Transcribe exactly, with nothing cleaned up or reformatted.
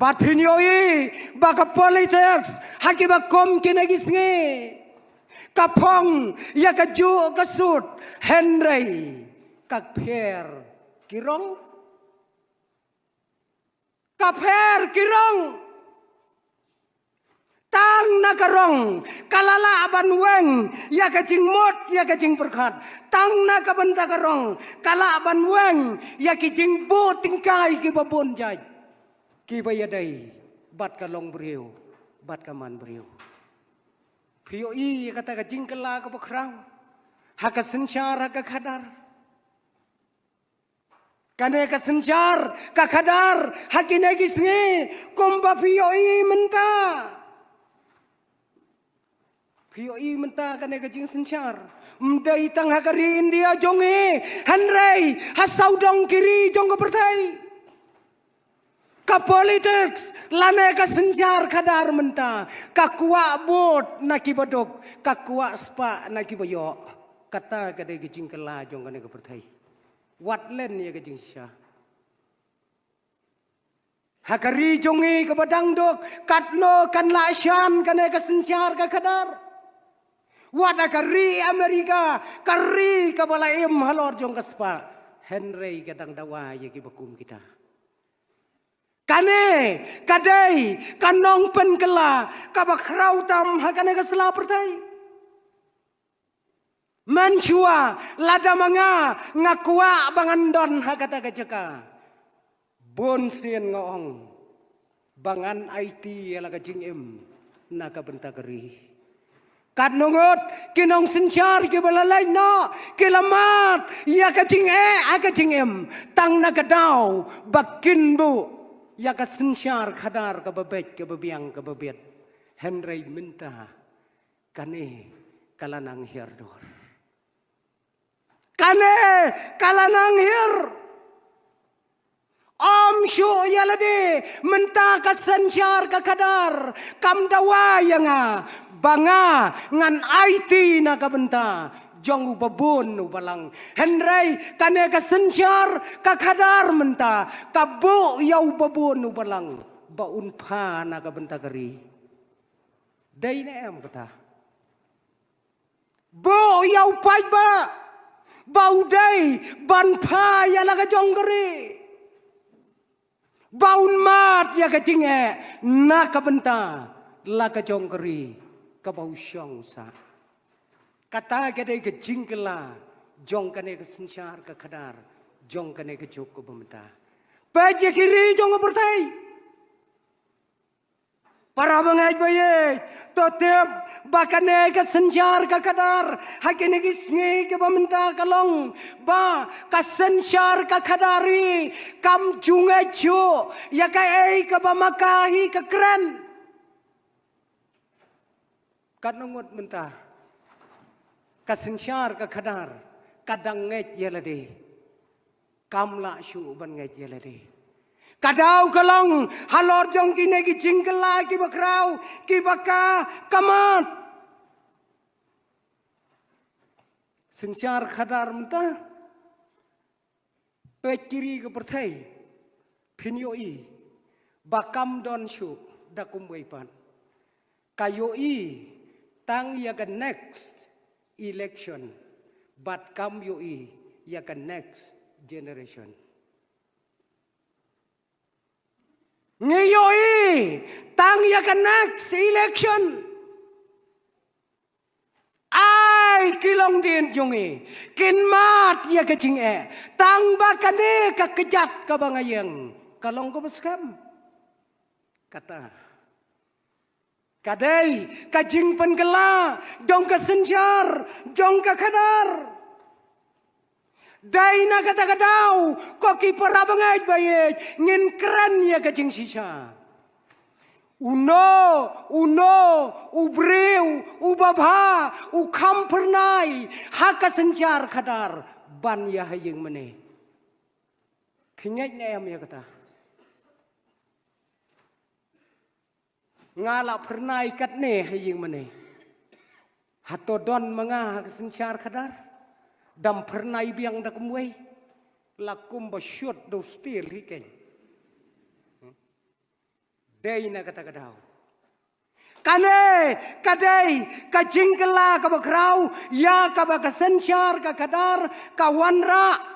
Bad phin ïohi ba ka politics ha kiba kum kine ki sngi ka phong ïa kajuh ka sut, hynrei ka pher ki rong. Ka pher ki rong. Tang na ka rong ka la lah ban weng ïa ka jingmut, ïa ka jingpyrkhat. Tang na ka bynta ka rong ka lah ban weng ïa ki jingbuh tyngkai kiba bun jait, kiba ïadei bad ka longbriew bad ka manbriew. Phi ïohi ïa kata ka jingkylla kaba khraw ha ka synshar, ha ka khadar? Kane ka synshar ka khadar ha kine ki sngi, kumba phi ïohi mynta. Phi ïohi mynta kane ka jingsynshar ym dei tang ha ka ri India jong ngi, hynrei ha sawdong ki ri jong ka pyrthei. Ka politics lane ka synshar khadar mynta ka kwah bud na kiba duk, ka kwah spah na kiba ïoh. Kata ka dei ka jingkylla jong kane ka pyrthei. Wat len ïa ka jingshisha. Ha ka ri jong ngi kaba dang duk, katno kan lah shan kane ka synshar ka khadar? Wat ha ka ri Amerika, ka ri kaba la im halor jong ka spah, hynrei ka dang dawa ïa kiba kum kita. Kane ka dei ka nongpynkylla kaba khraw tam ha kane ka sla pyrthei. Mynshuwa lada ma nga, nga kwah ba ngan don ha kata ka jaka, bun sien nga ong ba ngan aiti ïa la ka jingim na ka bynta ka ri. Katno ngut ki nongsynshar kiba la leit noh ki la mad ïa ka jingeh ha ka jingim tang na ka daw ba kin buh ïa ka synshar khadar kaba beit, kaba biang, kaba biang. Hynrei mynta kane ka la nang hiar dor. Kane ka la nang hiar. Ym shuh ïa lade, mynta ka synshar ka khadar kam dawa ïa nga ba nga ngan aiti na ka bynta jong u babun u balang. Hynrei kane ka synshar ka khadar mynta ka buh ïa u babun u balang ba un pha na ka bynta ka ri. Dei ne em kata? Buh ïa u paidbah ba u dei ban pha ïa la ka jong ka ri, ba un mad ïa ka jingeh na ka bynta la ka jong ka ri kaba u shong sah. Kata ka dei ka jingkylla jong kane ka synshar ka khadar jong kane ka juk kaba mynta. Peit ïa ki ri jong ka pyrthei. Para bangeit ba ïeit, to tip ba kane ka synshar ka khadar ha kine ki sngi kiba mynta ka long ba ka synshar ka khadar hi kam ju ngeit shuh ïa kaei kaba ma ka hi ka kren. Katno ngut mynta ka synshar ka khadar ka dang ngeit ïa lade, kam lah shuh ban ngeit ïa lade. Ka daw ka long halor jong kine ki jingkylla kiba khraw kiba ka ka mad. Synshar khadar mynta, peit ki ri ka pyrthei, phin ïohi ba kam don shuh da kumwei pat. Ka ïohi tang ïa ka next election bad kam ïohi ïa ka next generation. Ngi ïohi tang ïa ka next election. Ai ki longdien jong ngi kin mad ïa ka jingeh tang ba kane ka kjat kaba nga ïeng ka long kaba skhem. Kata ka dei ka jingpynkylla jong ka synshar jong ka khadar. Dei na kata ka daw ko ki para bangeit ba ïeit, ngin kren ïa ka jingshisha. Uno uno u briew uba bha u kham phyrnai ha ka synshar khadar ban ïa ha ïing mane. Phi ngeit ne em ïa kata? Nga la phyrnai katne ha ïing mane. Hato don ma nga ha ka synshar khadar? Dam phyrnai biang da kumwei. La kumba shut da u stil hi keiñ. dei na kata ka daw. Kane ka dei ka jingkylla kaba khraw ïa kaba ka synshar ka khadar ka wanrah